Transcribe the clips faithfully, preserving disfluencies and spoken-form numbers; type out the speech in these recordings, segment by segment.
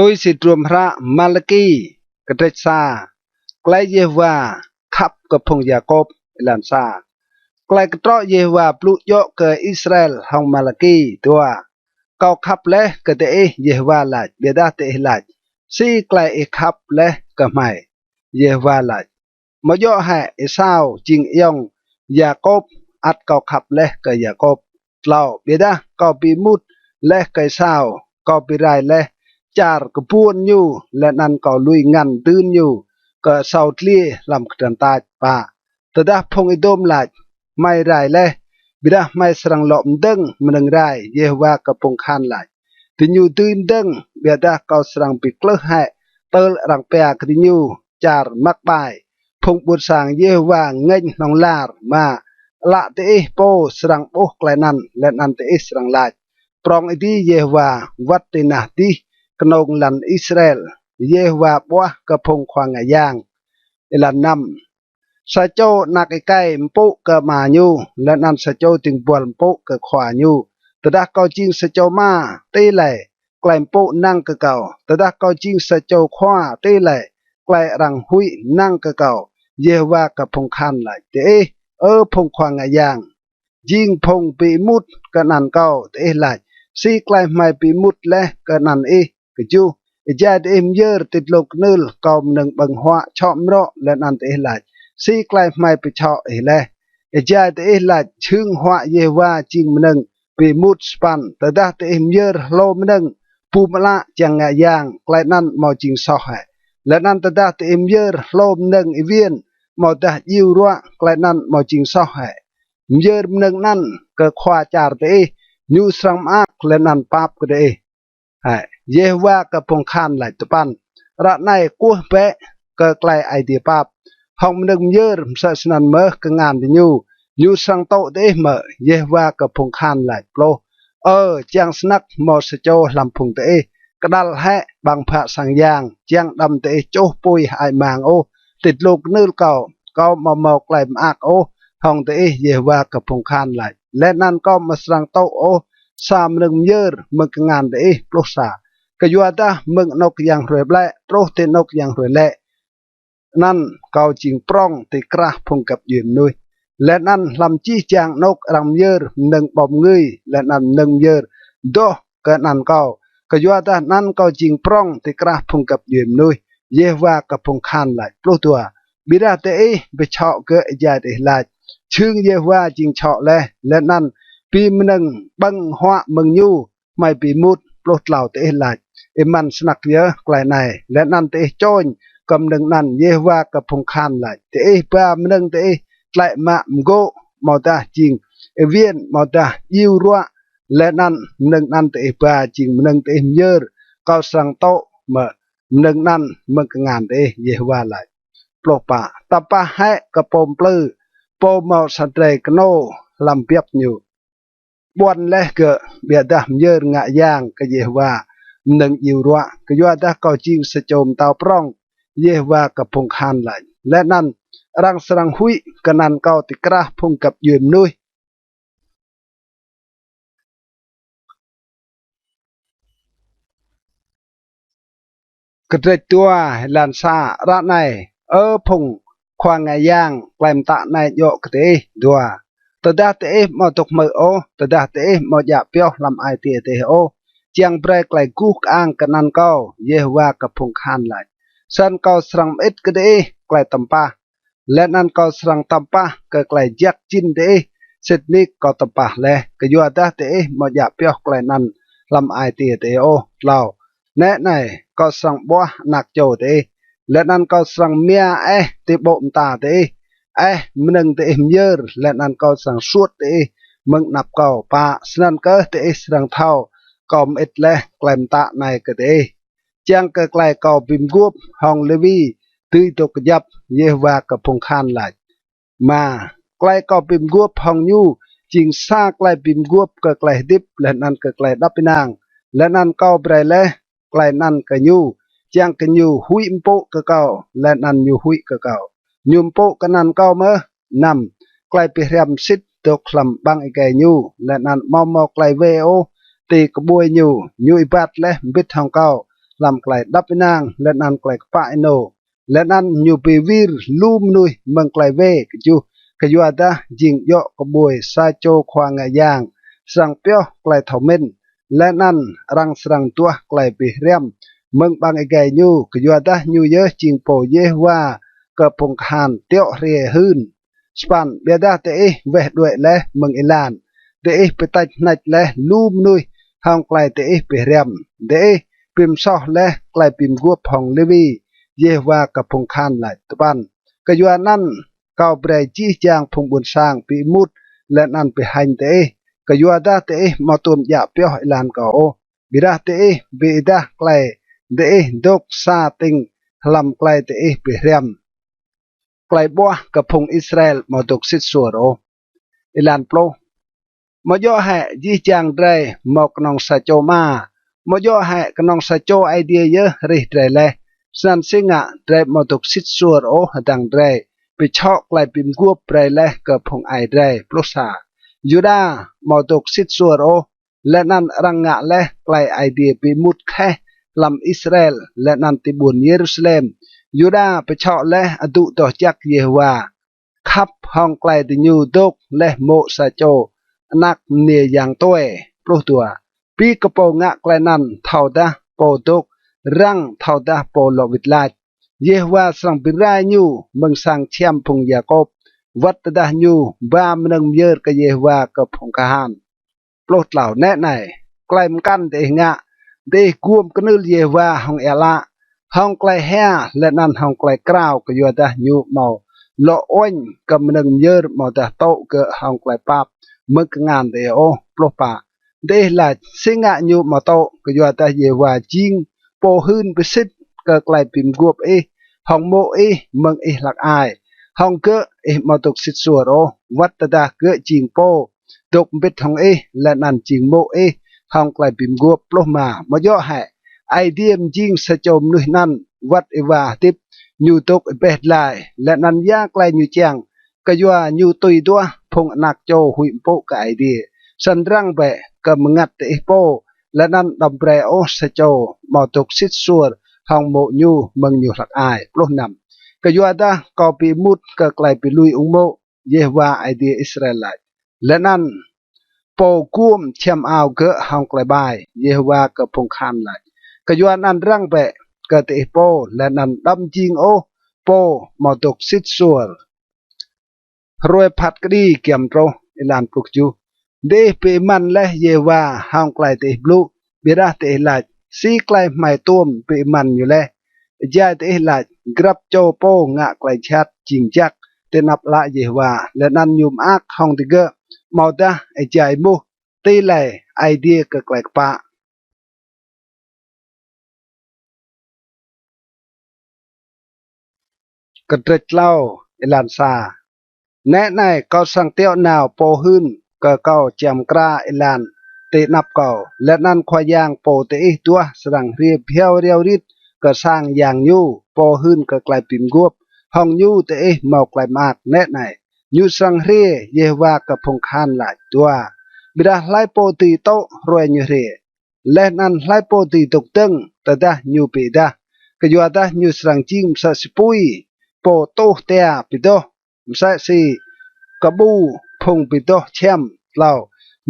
Tui si hdruôm hră Malaki, kdrêč sa. Klei Yêhôwa khăp kơ phung Yakôp. Êlan sa. Klei ktrŏ Yêhôwa blŭ djŏ kơ Israel hŏng Malaki. Dua. Kâo khăp leh kơ diih, Yêhôwa lač, ƀiădah diih lač: Si klei ih khăp leh kơ hmei? Yêhôwa lač: Amâo djŏ hĕ Êsâo jing ayŏng Yakôp? Ăt kâo khăp leh kơ Yakôp. Tlâo. Ƀiădah kâo bi êmut leh kơ Êsâo, kâo bi rai leh čar kbuôn ñu, leh anăn kâo lui ngăn dưn ñu kơ asâo dliê hlăm kdrăn tač. Pă. Tơdah phung Êđôm lač: Hmei rai leh, ƀiădah hmei srăng lŏ mdơ̆ng mnơ̆ng rai, Yêhôwa kơ phung kahan lač, diñu dưi mdơ̆ng, ƀiădah kâo srăng bi klưh hĕ tơl arăng pia kơ diñu čar măk ƀai. Phung ƀuôn sang Yêhôwa ngêñ hlŏng lar. Êma. Ală diih pô srăng ƀuh klei anăn, leh anăn diih srăng lač: Prŏng êdi Yêhôwa, wăt ti nah dih knông lăn Israel. Yêhôwa ƀuah kơ phung khua ngă yang. Êlan năm. Sa čô anak êkei mpŭ kơ ama ñu, leh anăn sa čô dĭng buăl mpŭ kơ khua ñu. Tơdah kâo jing sa čô ama, ti lei klei mpŭ năng kơ kâo? Tơdah kâo jing sa čô khua, ti lei klei arăng huĭ năng kơ kâo? Yêhôwa kơ phung kahan lač. Diih, Ơ phung khua ngă yang, jing phung bi êmut kơ anăn kâo, diih lač: Si klei hmei bi êmut leh kơ anăn ih? Kjuh. Êjai diih myơr ti dlông knưl kâo mnơ̆ng ƀơ̆ng huă čhŏ mrŏ, leh anăn diih lač: Si klei hmei bi čhŏ ih leh? Êjai diih lač: Jhưng huă Yêhôwa jing mnơ̆ng bi êmut. Sa păn. Tơdah diih myơr hlô mnơ̆ng bum ală čiăng ngă yang, klei anăn amâo jing soh hĕ? Leh anăn tơdah diih myơr hlô mnơ̆ng êwiên, amâodah djiu ruă, klei anăn amâo jing soh hĕ? Myơr mnơ̆ng anăn kơ khua čar diih, ñu srăng mơak leh anăn pap kơ diih hĕ, Yêhôwa kơ phung kahan lač. Dua păn. Ară anei kwưh bĕ kơ klei Aê Diê pap hŏng mnơ̆ng myơr, msĕ snăn mơh kngan diñu, ñu srăng tŭ diih mơ̆? Yêhôwa kơ phung kahan lač. Pluh. Ơ, čiăng snăk mâo sa čô hlăm phung diih kđăl hĕ ƀăng bhă sang yang, čiăng đăm diih čuh pui hơăi mang ôh ti dlông knưl kâo. Kâo amâo mâo klei mơak ôh hŏng diih, Yêhôwa kơ phung kahan lač, leh anăn kâo amâo srăng tŭ ôh sa mnơ̆ng myơr mơ̆ng kngan diih. Pluh sa. Kyuadah mơ̆ng anôk yang hruê ƀlĕ truh ti anôk yang hruê lĕ, anăn kâo jing prŏng ti krah phung găp djuê mnuih, leh anăn hlăm jih jang anôk arăng myơr mnơ̆ng ƀâo mngưi, leh anăn mnơ̆ng myơr doh kơ anăn kâo, kyuadah anăn kâo jing prŏng ti krah phung găp djuê mnuih, Yêhôwa kơ phung kahan lač. Pluh dua. Ƀiădah diih bi čhŏ gơ̆ êjai diih lač: Jhưng Yêhôwa jing čhŏ leh, leh anăn bi mnơ̆ng ƀơ̆ng huă mơ̆ng ñu hmei bi êmut. Pluh tlâo. Diih lač: Êmăn snăk yơh klei anei, leh anăn diih čôñ kơ mnơ̆ng anăn, Yêhôwa kơ phung kahan lač. Diih ba mnơ̆ng diih tlĕ mă mgô̆, amâodah jing êwiên, amâodah djiu ruă, leh anăn mnơ̆ng anăn diih ba jing mnơ̆ng diih myơr, kâo srăng tŭ mơ̆ mnơ̆ng anăn mơ̆ng kngan diih? Yêhôwa lač. Pluh pă. Tăm pah hĕ kơ pô mplư, pô mâo sa drei knô hlăm biăp ñu. Ƀuăn leh gơ̆, ƀiădah myơr ngă yang kơ Yêhôwa mnơ̆ng djiu ruă, kyuadah kâo jing sa čô mtao prŏng, Yêhôwa kơ phung kahan lač, leh anăn arăng srăng huĭ kơ anăn kâo ti krah phung găp djuê mnuih. Kdrêč dua, êlan sa. Ară anei, Ơ phung khua ngă yang, klei mtă anei djŏ kơ diih. Dua. Tơdah diih amâo dôk hmư̆ ôh, tơdah diih amâo djă pioh hlăm ai tiê diih ôh, čiăng brei klei guh kơang kơ anăn kâo, Yêhôwa kơ phung kahan lač, snăn kâo srăng mơĭt kơ diih klei tăm pah, leh anăn kâo srăng tăm pah kơ klei jăk jĭn diih, sĭt nik kâo tăm pah leh, kyuadah diih amâo djă pioh klei anăn hlăm ai tiê diih ôh. Tlâo. Nĕ anei, kâo srăng ƀuah anak čô diih, leh anăn kâo srăng mia eh ti ƀô̆ mta diih, eh mnơ̆ng diih myơr, leh anăn kâo srăng suôt diih mơ̆ng anăp kâo. Pă. Snăn kơh diih srăng thâo kâo mơĭt leh klei mtă anei kơ diih, čiăng kơ klei kâo bi mguôp hŏng Lêwi dưi dôk kjăp, Yêhôwa kơ phung kahan lač. Êma. Klei kâo bi mguôp hŏng ñu jing sa klei bi mguôp kơ klei hdĭp leh anăn kơ klei êđăp ênang, leh anăn kâo brei leh klei anăn kơ ñu, čiăng kơ ñu huĭ mpŭ kơ kâo, leh anăn ñu huĭ kơ kâo, ñu mpŭ kơ anăn kâo mơh. Năm. Klei bi hriăm sĭt dôk hlăm ƀăng êgei ñu, leh anăn amâo mâo klei wê ôh ti kƀuê ñu. Ñu êbat leh mbĭt hŏng kâo, hlăm klei êđăp ênang leh anăn klei kpă ênô, leh anăn ñu bi wir lu mnuih mơ̆ng klei wê. Kjuh. Kyuadah jing djŏ kƀuê sa čô khua ngă yang srăng pioh klei thâo mĭn, leh anăn arăng srăng duah klei bi hriăm mơ̆ng ƀăng êgei ñu, kyuadah ñu yơh jing pô Yêhôwa kơ phung kahan tiŏ hriê hưn. Sa păn. Ƀiădah diih weh đuĕ leh mơ̆ng êlan, diih bi têč hnêč leh lu mnuih hŏng klei diih bi hriăm, diih bi msoh leh klei bi mguôp hŏng Lêwi, Yêhôwa kơ phung kahan lač. Dua păn. Kyuanăn kâo brei jih jang phung ƀuôn sang bi êmut leh anăn bi hêñ diih, kyuadah diih amâo tuôm djă pioh êlan kâo ôh, ƀiădah diih bi êdah klei diih dôk sa tĭng hlăm klei diih bi hriăm. Klei ƀuah kơ phung Israel amâo dôk sĭt suôr ôh. Êlan pluh. Amâo djŏ hĕ jih jang drei mâo knŏng sa čô ama? Amâo djŏ hĕ knŏng sa čô Aê Diê yơh hrih drei leh? Snăn si ngă drei amâo dôk sĭt suôr ôh hdơ̆ng drei bi čhŏ klei bi mguôp brei leh kơ phung aê drei? Pluh sa. Yuđa amâo dôk sĭt suôr ôh, leh anăn arăng ngă leh klei Aê Diê bi êmut kheh hlăm Israel leh anăn ti ƀuôn Yêrusalem. Yuđa bi čhŏ leh adŭ doh jăk Yêhôwa, khăp hŏng klei diñu dôk leh mô̆ sa čô anak mniê yang tue. Pluh dua. Bi kơ pô ngă klei anăn thâodah pô dôk răng thâodah pô lŏ wĭt lač, Yêhôwa srăng bi rai ñu mơ̆ng sang čhiăm phung Yakôp, wăt tơdah ñu ba mnơ̆ng myơr kơ Yêhôwa kơ phung kahan. Pluh tlâo. Nĕ anei, klei mkăn diih ngă: diih guôm knưl Yêhôwa hŏng êa ală, hŏng klei hia leh anăn hŏng klei krao, kyuadah ñu amâo lŏ uêñ kơ mnơ̆ng myơr amâodah tŭ gơ̆ hŏng klei pap mơ̆ng kngan diih ôh. Pluh pă. Diih lač, si ngă ñu amâo tŭ? Kyuadah Yêhôwa jing pô hưn bi sĭt kơ klei bi mguôp ih hŏng mô̆ ih mơ̆ng ih hlăk ai. Hŏng gơ̆ ih amâo dôk sĭt suôr ôh, wăt tơdah gơ̆ jing pô dôk mbĭt hŏng ih leh anăn jing mô̆ ih hŏng klei bi mguôp. Pluh êma. Amâo djŏ hĕ Aê Diê mjing sa čô mnuih anăn wăt êwa hdĭp ñu dôk êbeh dlai? Leh anăn ya klei ñu čiăng? Kyua ñu tui duah phung anak čô huĭ mpŭ kơ Aê Diê. Snăn răng bĕ kơ mngăt diih pô, leh anăn đăm brei ôh sa čô amâo dôk sĭt suôr hŏng mô̆ ñu mơ̆ng ñu hlăk ai. Pluh năm. Kyuadah kâo bi êmut kơ klei bi lui ung mô̆, Yêhôwa Aê Diê Israel lač, leh anăn pô guôm čhiăm ao gơ̆ hŏng klei ƀai, Yêhôwa kơ phung kahan lač. Kyuanăn răng bĕ kơ diih pô, leh anăn đăm jing ôh pô amâo dôk sĭt suôr. Hruê phat kđi giăm truh. Êlan pluh kjuh. Diih bi êmăn leh Yêhôwa hŏng klei diih blŭ, ƀiădah diih lač, si klei hmei tuôm bi êmăn ñu leh? Êjai diih lač, grăp čô pô ngă klei jhat jing jăk ti anăp ală Yêhôwa, leh anăn ñu mơak hŏng digơ̆, amâodah êjai êmuh, ti lei Aê Diê kơ klei kpă? Kdrêč tlâo, êlan sa. Nĕ anei, kâo srăng tiŏ nao pô hưn kơ kâo čiăng mkra êlan ti anăp kâo, leh anăn Khua Yang pô diih duah srăng hriê bhiâo riâo rit kơ sang yang ñu, pô hưn kơ klei bi mguôp hŏng ñu diih mâo klei mơak. Nĕ anei, ñu srăng hriê, Yêhôwa kơ phung kahan lač. Dua. Ƀiădah hlei pô dưi tŭ hruê ñu hriê? Leh anăn hlei pô dưi dôk dơ̆ng tơdah ñu bi êdah? Kyuadah ñu srăng jing msĕ si pui pô tuh tia bi doh, msĕ si kƀu phung bi doh čhiăm. Tlâo.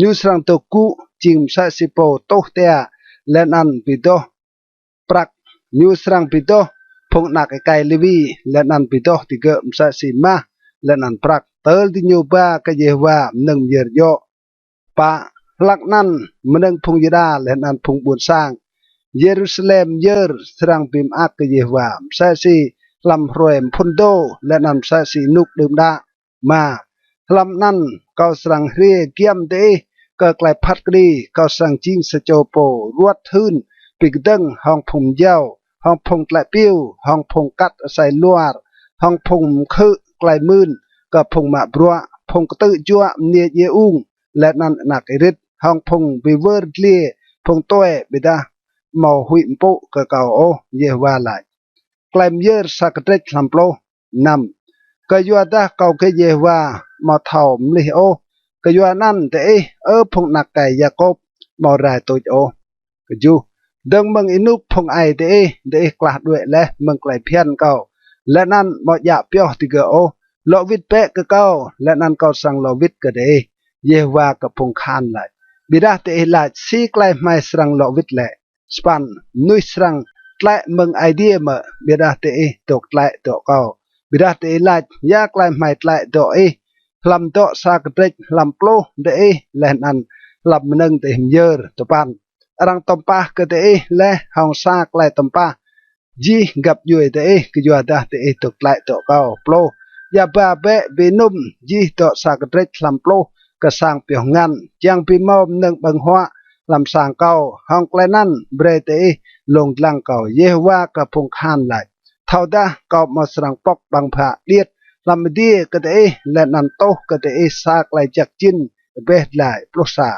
Ñu srăng dôk gŭ jing msĕ si pô tuh tia leh anăn bi doh prăk. Ñu srăng bi doh phung anak êkei Lêwi leh anăn bi doh digơ̆ msĕ si mah leh anăn prăk, tơl diñu ba kơ Yêhôwa mnơ̆ng myơr djŏ. Pă. Hlăk anăn mnơ̆ng phung Yuđa leh anăn phung ƀuôn sang Yêrusalem myơr srăng bi mơak kơ Yêhôwa, msĕ si hlăm hruê mphŭn dô, leh anăn msĕ si ênuk đưm đă. Êma. Hlăm anăn kâo srăng hriê giăm diih kơ klei phat kđi, kâo srăng jing sa čô pô ruăt hưn bi kdơ̆ng hŏng phung mjâo, hŏng phung tlĕ piu, hŏng phung kăt asei luar, hŏng phung mkhư̆ klei mưn kơ phung mă bruă, phung ktư̆ juă mniê djiê ung, leh anăn anak êrĭt, hŏng phung bi wơr dliê phung tue ƀiădah amâo huĭ mpŭ kơ kâo ôh, Yêhôwa lač. Klei myơr sa kdrêč hlăm pluh. Năm. Kyuadah kâo gơ̆ Yêhôwa amâo thâo mlih ôh, kyuanăn diih, Ơ phung anak êkei Yakôp, amâo rai tuč ôh. Kjuh. Dơ̆ng mơ̆ng ênuk phung aê diih, diih klah đuĕ leh mơ̆ng klei bhiăn kâo, leh anăn amâo djă pioh digơ̆ ôh. Lŏ wĭt bĕ kơ kâo, leh anăn kâo srăng lŏ wĭt kơ diih, Yêhôwa kơ phung kahan lač. Ƀiădah diih lač, si klei hmei srăng lŏ wĭt lĕ? Sa păn. Mnuih srăng tlĕ mơ̆ng Aê Diê mơ̆? Ƀiădah diih dôk tlĕ dŏ kâo. Ƀiădah diih lač, ya klei hmei tlĕ dŏ ih? Hlăm dŏ sa kdrêč hlăm pluh diih, leh anăn hlăm mnơ̆ng diih myơr. Dua păn. Arăng tăm pah kơ diih leh hŏng sa klei tăm pah jih găp djuê diih, kyuadah diih dôk tlĕ dŏ kâo. Pluh. Ya ba bĕ bi ênŭm jih dŏ sa kdrêč hlăm pluh kơ sang pioh ngăn, čiăng bi mâo mnơ̆ng ƀơ̆ng huă hlăm sang kâo. Hŏng klei anăn brei diih lông dlăng kâo, Yêhôwa kơ phung kahan lač. Thâodah kâo amâo srăng pŏk ƀăng bhă điêt hlăm adiê kơ diih, leh anăn tuh kơ diih sa klei jăk jĭn êbeh dlai. Pluh sa.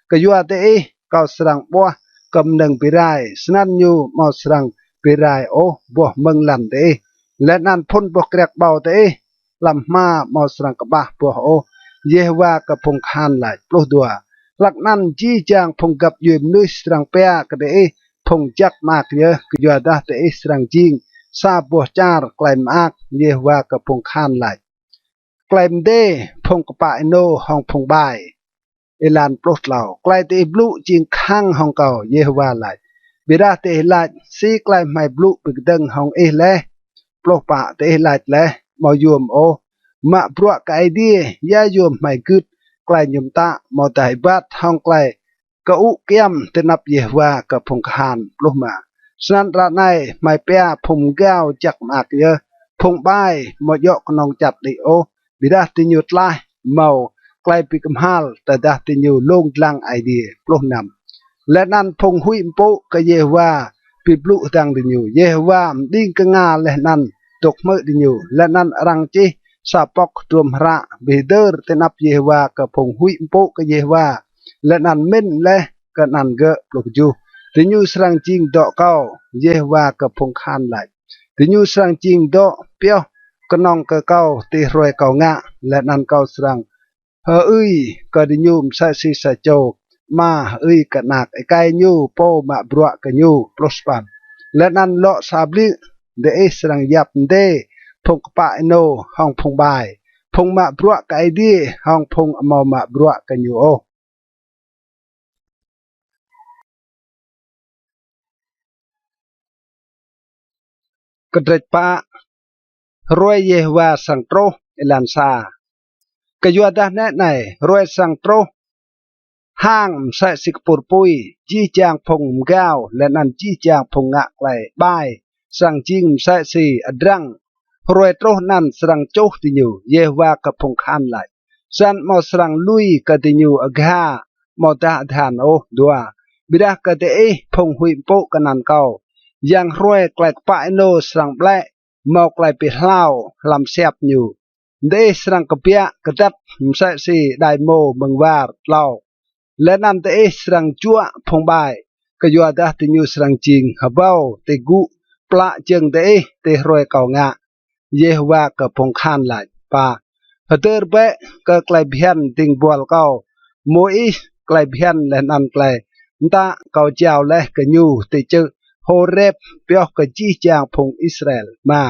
Kyua diih kâo srăng ƀuah kơ mnơ̆ng bi rai, snăn ñu amâo srăng bi rai ôh boh mơ̆ng lăn diih, leh anăn phŭn boh kriăk ƀâo diih hlăm hma amâo srăng kƀah boh ôh, Yêhôwa kơ phung kahan lač. Pluh dua. Hlăk anăn jih jang phung găp djuê mnuih srăng pia kơ diih phung jăk mơak yơh, kyuadah diih srăng jing sa boh čar klei mơak, Yêhôwa kơ phung kahan lač. Klei mdê phung kpă ênô hŏng phung ƀai. Êlan pluh tlâo. Klei diih blŭ jing khăng hŏng kâo, Yêhôwa lač. Ƀiădah diih lač, si klei hmei blŭ bi kdơ̆ng hŏng ih leh? Pluh pă. Diih lač leh, amâo yuôm ôh. Mă bruă kơ Aê Diê, ya yuôm hmei gưt klei ñu mtă, amâodah êbat hŏng klei kơŭ kyăm ti anăp Yêhôwa kơ phung kahan? Pluh êma. Snăn ară anei hmei pia phung mgao jăk mơak yơh, phung ƀai amâo djŏ knŏng čăt đĭ ôh, ƀiădah diñu tlaih mâo klei bi kmhal tơdah diñu lông dlăng Aê Diê. Pluh năm. Leh anăn phung huĭ mpŭ kơ Yêhôwa bi blŭ hdơ̆ng diñu, Yêhôwa mđing knga leh anăn dôk hmư̆ diñu. Leh anăn arăng čih sa pŏk hdruôm hră bi hdơr ti anăp Yêhôwa kơ phung huĭ mpŭ kơ Yêhôwa, leh anăn mĭn leh kơ anăn gơ̆. Pluh kjuh. Diñu srăng jing dŏ kâo, Yêhôwa kơ phung kahan lač. Diñu srăng jing dŏ pioh knŏng kơ kâo ti hruê kâo ngă, leh anăn kâo srăng hơưi kơ diñu msĕ si sa čô ama hơưi kơ anak êkei ñu pô mă bruă kơ ñu. Pluh sa păn. Leh anăn lŏ sa blư̆ diih srăng yap mdê phung kpă ênô hŏng phung ƀai, phung mă bruă kơ Aê Diê hŏng phung amâo mă bruă kơ ñu ôh. Kdrêč pă. Hruê Yêhôwa srăng truh. Êlan sa. Kyuadah nĕ anei, hruê srăng truh hang msĕ si kpur pui, jih jang phung mgao leh anăn jih jang phung ngă klei ƀai srăng jing msĕ si adrăng. Hruê truh anăn srăng čuh diñu, Yêhôwa kơ phung kahan lač. Snăn amâo srăng lui kơ diñu agha amâodah adhan ôh. Dua. Ƀiădah kơ diih phung huĭ mpŭ kơ anăn kâo, yang hruê klei kpă ênô srăng ƀlĕ, mâo klei bi hlao hlăm siap ñu. Diih srăng kbiă kdăt msĕ si đai êmô mơ̆ng war. Tlâo. Leh anăn diih srăng juă phung ƀai, kyuadah diñu srăng jing hbâo ti gŭ plă jơ̆ng diih ti hruê kâo ngă, Yêhôwa kơ phung kahan lač. Pă. Hdơr bĕ kơ klei bhiăn dĭng buăl kâo, Y-Môis, klei bhiăn leh anăn klei mtă kâo jao leh kơ ñu ti čư̆ Hôrep pioh kơ jih jang phung Israel. Êma.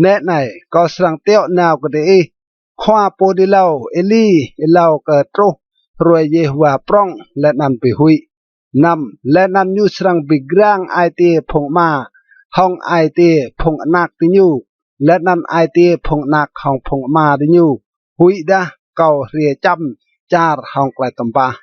Nĕ anei, kâo srăng tiŏ nao kơ diih, khua pô hưn êlâo Y-Êli, êlâo kơ truh hruê Yêhôwa prŏng leh anăn bi huĭ. Năm. Leh anăn ñu srăng bi grăng ai tiê phung ama hŏng ai tiê phung anak diñu, leh anăn ai tiê phung anak hŏng phung ama diñu, huĭdah kâo hriê čăm čar hŏng klei tăm pah.